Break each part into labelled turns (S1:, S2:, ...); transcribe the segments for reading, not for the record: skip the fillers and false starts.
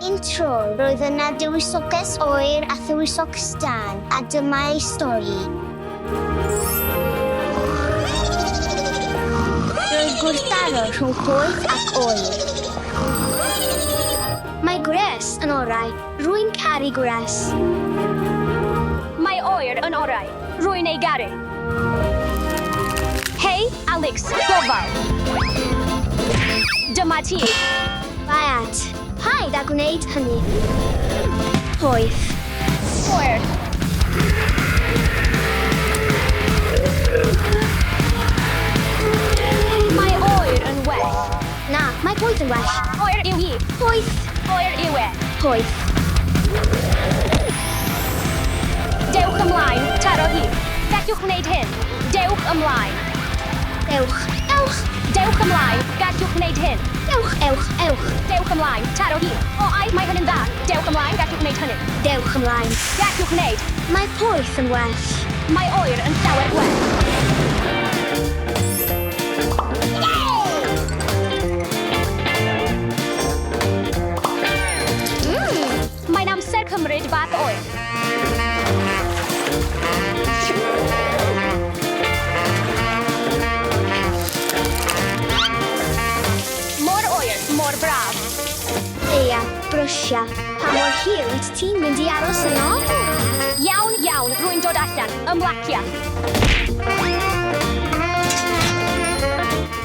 S1: Un tro, roedd yna dywysoges oer a thywysoges dân, a dyma ei stori. Roedd gwrthdaro rhwng poeth ac oer. Mae gwres yn orau. Rwy'n caru gwres.
S2: Mae oer yn orau. Rwy'n ei garu. Hei, Alex, gofal! Dyma ti.
S1: Bad. Paid â gwneud hynny. Poeth.
S2: Oer. Mae oer yn well.
S1: Na, mae poeth yn well.
S2: Oer yw hi.
S1: Poeth.
S2: Oer yw e.
S1: Poeth.
S2: Dewch ymlaen, taro hi. Gallwch wneud hyn. Dewch ymlaen.
S1: Dewch. Ewch.
S2: Dewch ymlaen, gallwch wneud hyn.
S1: Dewch, ewch, ewch.
S2: Dewch ymlaen, taro hi. O, ai, mae hynny'n dda. Dewch ymlaen, gallwch wneud hynny.
S1: Dewch ymlaen.
S2: Gallwch wneud.
S1: Mae poeth yn well.
S2: Mae oer yn llawer gwell. Mae'n amser cymryd bath oer. Mor oer, mor braf.
S1: Eia, brysia. Pa mor hir wyt ti'n mynd i aros yno?
S2: Iawn, iawn, rwy'n dod allan. Ymlacia.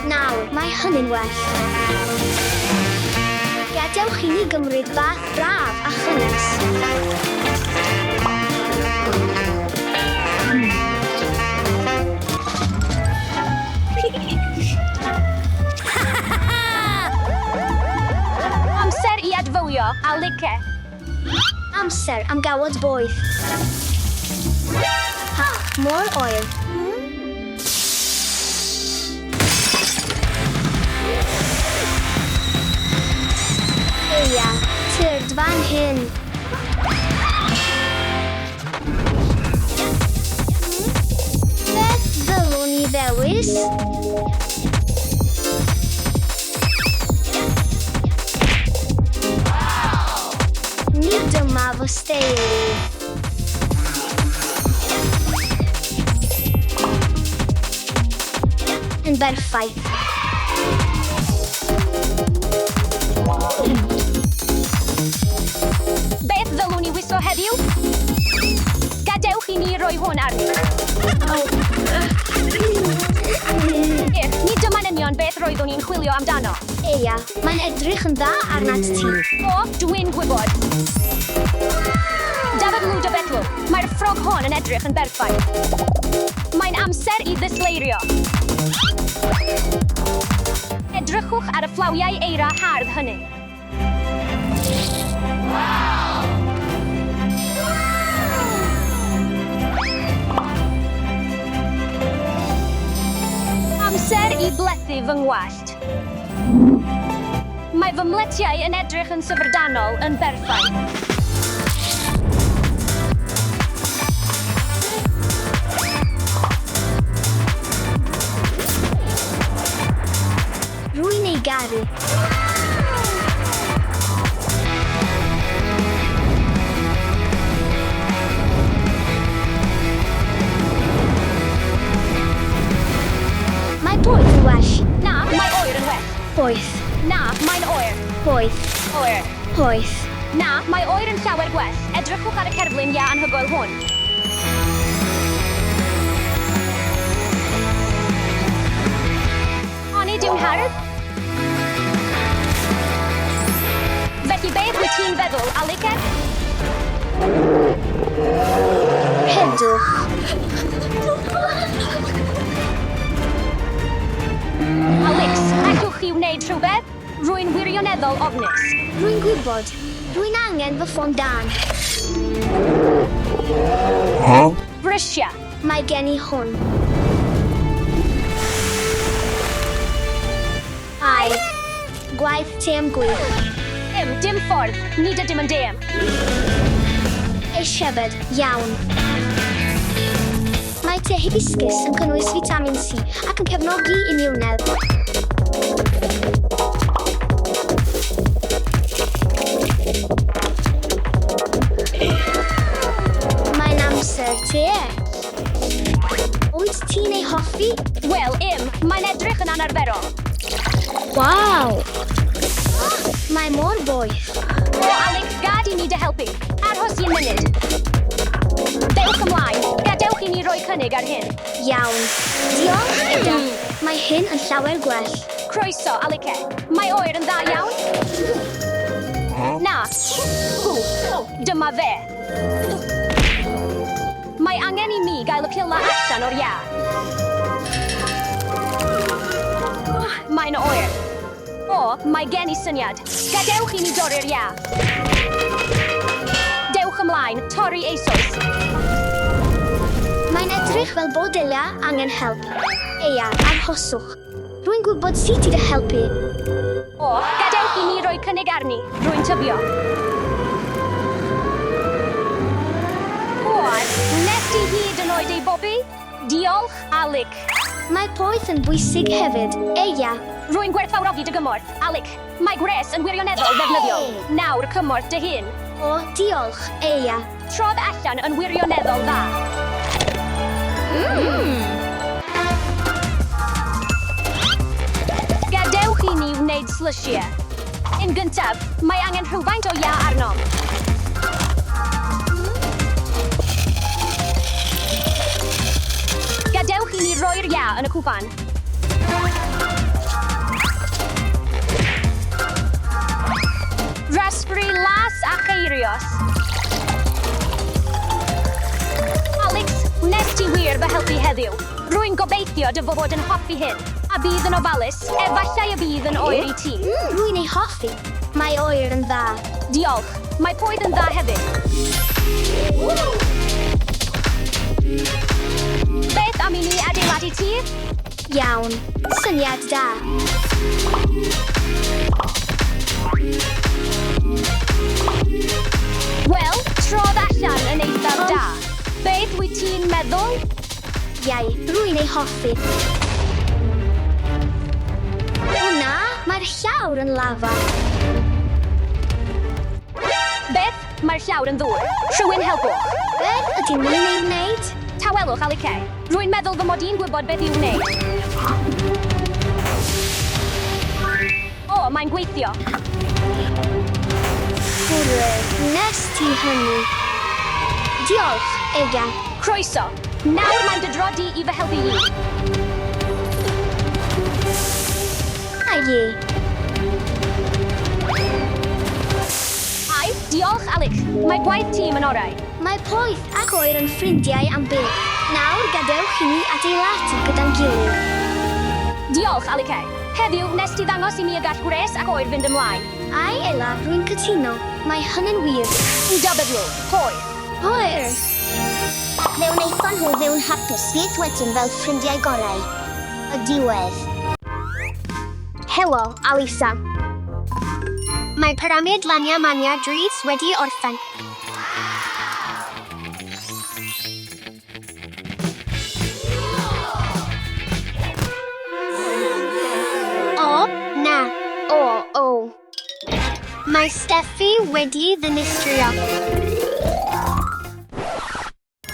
S1: Nawr, mae hynny'n well. Gadewch i ni gymryd bath braf a chynnes.
S2: Amser i adfywio, a like.
S1: Amser am gawod boeth. Ha, mor oer. Eia, tyrd fan hyn. Beth ddylwn i ddewis? Nid dyma fy steil i. Yn berffaith.
S2: Beth ddylwn i wisgo heddiw? Gadewch i ni roi hwn arni. Ych, nid dyma'n union beth roeddwn i'n chwilio amdano.
S1: Eia, mae'n edrych yn dda arnat ti.
S2: O, dwi'n gwybod. Dafydd Lwyd o Betw, mae'r ffrog hon yn edrych yn berffaith. Mae'n amser i ddisgleirio. Edrychwch ar y fflawiau eira hardd hynny. Amser i blethu fy ngwallt. Mae fy mletiau yn edrych yn syfrdanol, yn berffaith.
S1: Rwy'n ei garu. Mae poeth yn well.
S2: Na, mae oer yn well.
S1: Poeth.
S2: Na, mae'n oer.
S1: Poeth.
S2: Oer.
S1: Poeth.
S2: Na, mae oer yn llawer gwell. Edrychwch ar y cerflun iâ anhygoel hwn. Onid yw'n hardd? Felly beth wyt ti'n feddwl, Alike?
S1: Rhedwch.
S2: Alex, allwch chi wneud rhywbeth? Rwy'n wirioneddol ofnus.
S1: Rwy'n gwybod. Rwy'n angen fy ffôn dân.
S2: Brysia.
S1: Mae gen i hwn. Ai. Gwaith têm gwych.
S2: Dim, dim ffordd. Nid ydym yn dêm.
S1: Ei siefed, iawn. Mae te hibiscus yn cynnwys fitamin C ac yn cefnogi imiwnedd.
S2: anarferol.
S1: Waw! Mae mor boeth.
S2: O, Alex, gad i mi dy helpu. Aros un munud. Dewch ymlaen. Gadewch i ni roi cynnig ar hyn.
S1: Iawn. Diolch, Eda. Mae hyn yn llawer gwell.
S2: Croeso, Alice. Mae oer yn dda iawn. Na. Dyma fe. Mae angen i mi gael y pila allan o'r iâ. Mae'n oer. O, mae gen i syniad. Gadewch i ni dorri'r iâ. Dewch ymlaen, torri eisoes.
S1: Mae'n edrych fel bod Elia angen help. Eia, arhoswch. Rwy'n gwybod sut i dy helpu.
S2: O, gadewch i ni roi cynnig arni. Rwy'n tybio. O, wnes ti hyd yn oed ei bobi? Diolch, Alec.
S1: Mae poeth yn bwysig hefyd. Eia,
S2: Rwy'n gwerthfawrogi dy gymorth, Alec. Mae gwres yn wirioneddol ddefnyddiol. Nawr cymorth dy hun.
S1: O, diolch, Eia.
S2: Trodd allan yn wirioneddol dda. Gadewch i ni wneud slysiau. Yn gyntaf, mae angen rhywfaint o iâ arnom. Gadewch i ni roi'r iâ yn y cwpan. Raspberry las a cheirios. Alex, wnes ti wir fy helpu heddiw. Rwy'n gobeithio dy fod yn hoffi hyn. A bydd yn ofalus, efallai y bydd yn oer i ti.
S1: Rwy'n ei hoffi. Mae oer yn dda.
S2: Diolch. Mae poeth yn dda hefyd. Beth am i ni adeiladu tŷ?
S1: Iawn. Syniad da.
S2: Wel, trodd allan yn eithaf da. Beth wyt ti'n meddwl?
S1: Iau, rwy'n ei hoffi. O na, mae'r llawr yn lafa.
S2: Beth? Mae'r llawr yn ddŵr. Rhywun helpwch.
S1: Beth ydyn ni'n ei wneud?
S2: Tawelwch, Alice. Rwy'n meddwl fy mod i'n gwybod beth i'w wneud. O, mae'n gweithio.
S1: Hwre, nes ti hynny. Diolch, Ega.
S2: Croeso. Nawr mae'n dy dro di i fy helpu i.
S1: A ie.
S2: Ai, diolch, Alec. Mae gwaith tîm yn orau.
S1: Mae poeth ac oer yn ffrindiau am byth. Nawr gadewch i ni adeiladu gyda'n gilydd.
S2: Diolch, Alice. Heddiw, nes ti ddangos i mi y gall gwres ac oer fynd ymlaen.
S1: Ai, Ela, rwy'n cytuno. Mae hynny'n wir.
S2: W, poeth.
S1: Oer! Ac fe wnaethon nhw fyw'n hapus byth wedyn fel ffrindiau gorau. Y diwedd. Helo, Alisa.
S3: Mae pyramid Lania Mania Dries wedi orffen. O, na.
S1: O, o.
S3: Mae Steffi wedi ddinistrio.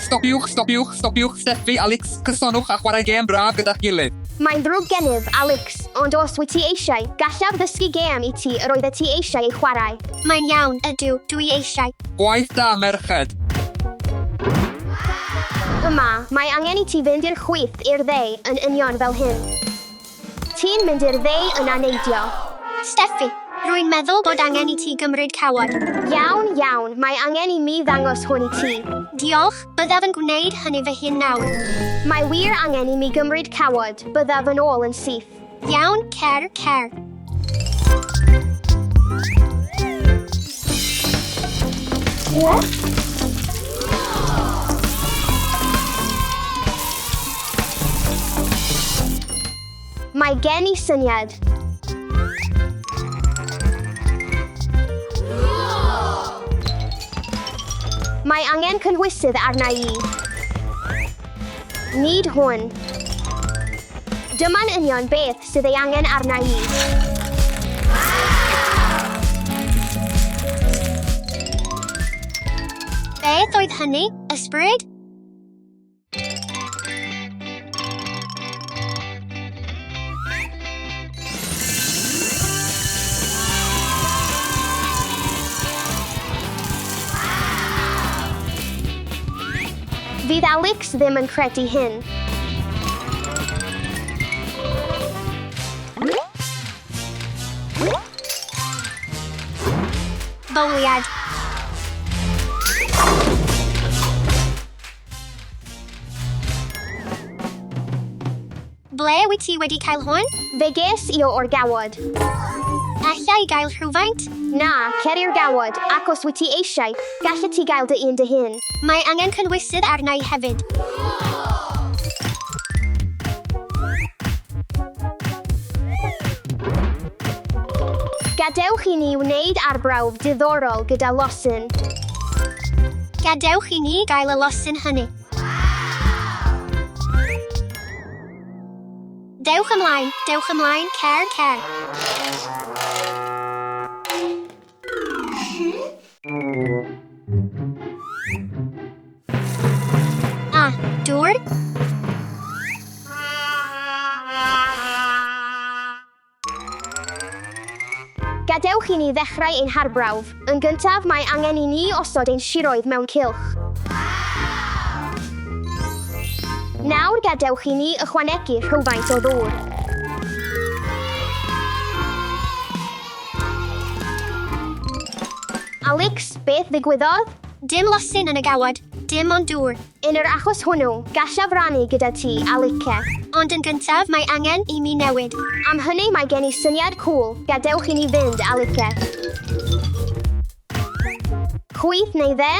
S4: Stopiwch, stopiwch, stopiwch, Steffi, Alex, cysonwch a chwarae gêm braf gyda'ch gilydd.
S1: Mae'n ddrwg gennyf, Alex, ond os wyt ti eisiau, gallaf ddysgu gêm i ti yr oeddet ti eisiau ei chwarae.
S3: Mae'n iawn, ydw, dwi eisiau.
S4: Gwaith da, merched.
S1: Yma, mae angen i ti fynd i'r chwith i'r dde yn union fel hyn. Ti'n mynd i'r dde yna neidio.
S3: Steffi, rwy'n meddwl bod angen i ti gymryd cawod.
S1: Iawn, iawn, mae angen i mi ddangos hwn i ti.
S3: Diolch, byddaf yn gwneud hynny fy hun nawr.
S1: Mae wir angen i mi gymryd cawod, byddaf yn ôl yn syth.
S3: Iawn, cer, cer.
S1: Mae gen i syniad. Mae angen cynhwysydd arna i. Nid hwn. Dyma'n union beth sydd ei angen arna i.
S3: Beth oedd hynny? Ysbryd?
S1: Fydd Alex ddim yn credu hyn.
S3: Bowliad. Ble wyt ti wedi cael hwn?
S1: Fe ges i o o'r gawod.
S3: Alla i gael rhywfaint?
S1: Na, cer i'r gawod, ac os wyt ti eisiau, gallet ti gael dy un dy hun.
S3: Mae angen cynhwysydd arna i hefyd.
S1: Gadewch i ni wneud arbrawf diddorol gyda losin.
S3: Gadewch i ni gael y losin hynny. Dewch ymlaen, dewch ymlaen, cer, cer. Ah, dŵr?
S1: Gadewch i ni ddechrau ein harbrawf. Yn gyntaf, mae angen i ni osod ein siroedd mewn cylch. Nawr gadewch i ni ychwanegu rhywfaint o ddŵr. Alex, beth ddigwyddodd?
S3: Dim losin yn y gawod, dim ond dŵr.
S1: Yn yr achos hwnnw, gallaf rannu gyda ti, Alice.
S3: Ond yn gyntaf, mae angen i mi newid.
S1: Am hynny mae gen i syniad cŵl. Gadewch i ni fynd, Alice. Chwith neu dde?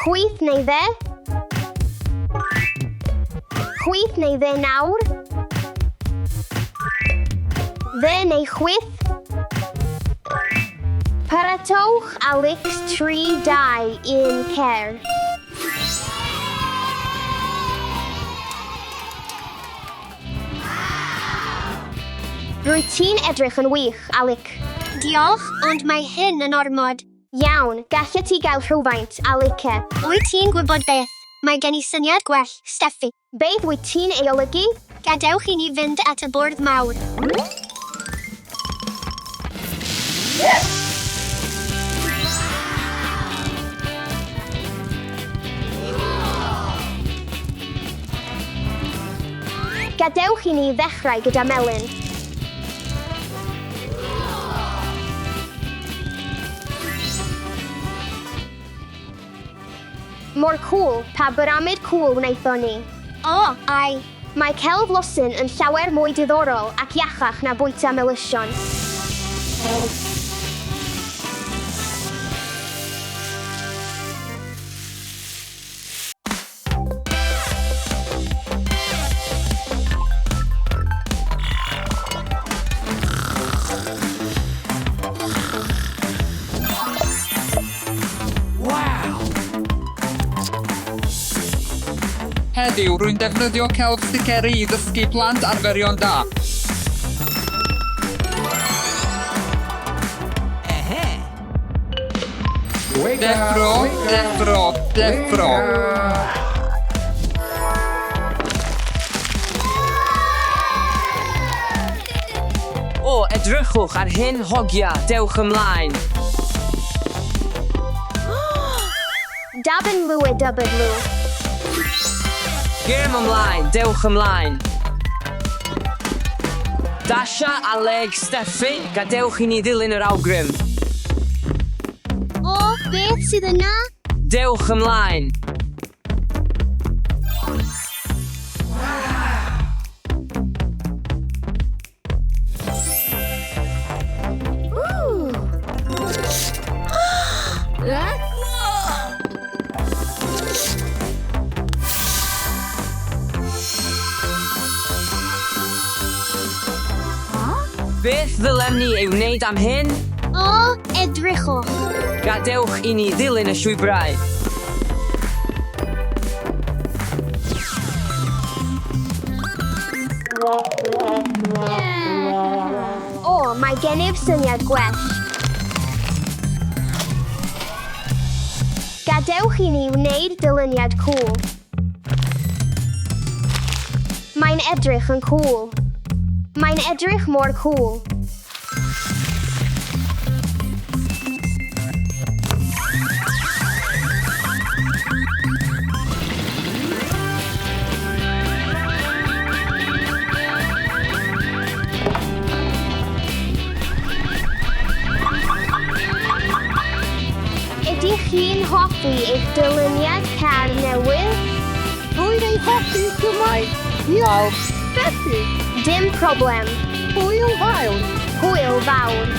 S1: Chwith neu dde? Chwith neu dde nawr? Dde neu chwith? Paratowch, Alex, 3, 2, 1, cer. Rwyt ti'n edrych yn wych, Alec.
S3: Diolch, ond mae hyn yn ormod.
S1: Iawn, gallet ti gael rhywfaint, Alice.
S3: Wyt ti'n gwybod beth? Mae gen i syniad gwell, Steffi.
S1: Beth wyt ti'n ei olygu?
S3: Gadewch i ni fynd at y bwrdd mawr.
S1: Gadewch i ni ddechrau gyda melyn. Mor cŵl, pa byramid cŵl wnaethon ni.
S3: O, ai.
S1: Mae celf losin yn llawer mwy diddorol ac iachach na bwyta melysion.
S4: Heddiw, rwy'n defnyddio celf sticeri i ddysgu plant arferion da. Deffro, deffro, deffro.
S5: O, edrychwch ar hyn, hogia, dewch ymlaen.
S1: Dabyn lw e dybyd lw.
S5: Gêm ymlaen, dewch ymlaen. Dasha, Alec, Steffi, gadewch i ni ddilyn yr awgrym.
S3: O, beth sydd yna?
S5: Dewch ymlaen. Beth ddylem ni ei wneud am hyn?
S3: O, edrychwch.
S5: Gadewch i ni ddilyn y llwybrau.
S1: O, mae gennyf syniad gwell. Gadewch i ni wneud dyluniad cŵl. Mae'n edrych yn cŵl. Mae'n edrych mor cŵl. chi'n hoffi eich dyluniad car newydd?
S6: Rwy'n ei hoffi gymaint. Diolch, Steffi.
S1: Dim problem.
S6: Hwyl fawr.
S1: Hwyl fawr.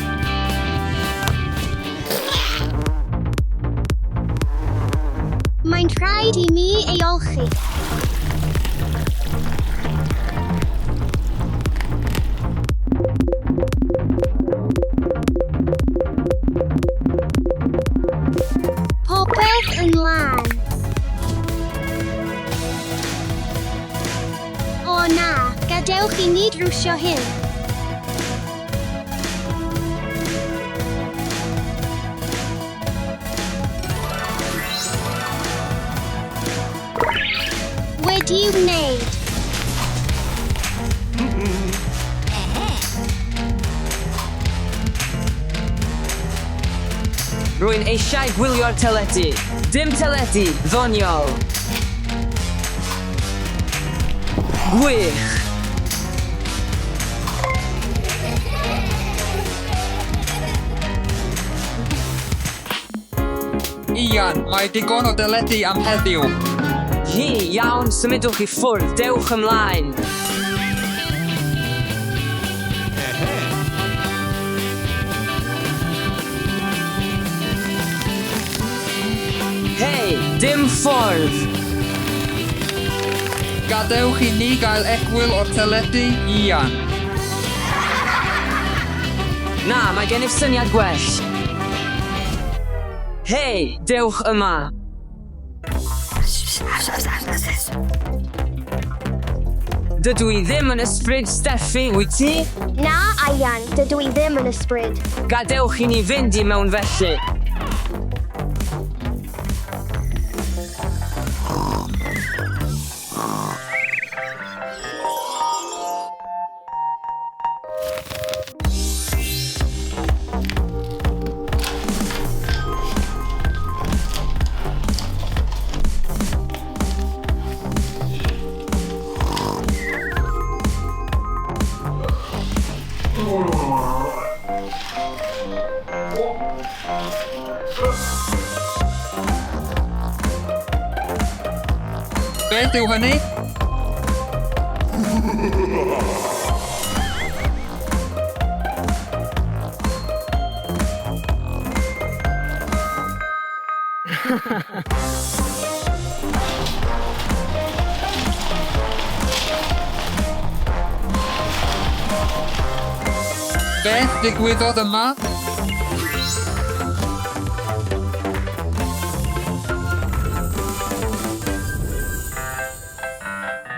S3: Mae'n rhaid i mi ei olchi. Popeth yn lân. O na, gadewch i ni drwsio hyn. Wedi'i wneud.
S5: Rwy'n eisiau gwylio'r teledu. Dim teledu, ddoniol. Gwych!
S4: Ian, mae digon o deledu am heddiw.
S5: Hi, iawn, symudwch i ffwrdd, dewch ymlaen. Hei, dim ffordd!
S4: Gadewch i ni gael egwyl o'r teledu, Ian.
S5: Na, mae gennyf syniad gwell. Hei, dewch yma. Dydw i ddim yn ysbryd, Steffi, wyt ti?
S1: Na, Ian, dydw i ddim yn ysbryd.
S5: Gadewch i ni fynd i mewn felly.
S4: Beth yw hynny? Beth ddigwyddodd yma?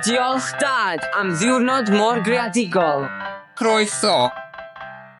S5: Diolch, Dad, am ddiwrnod mor greadigol.
S4: Croeso.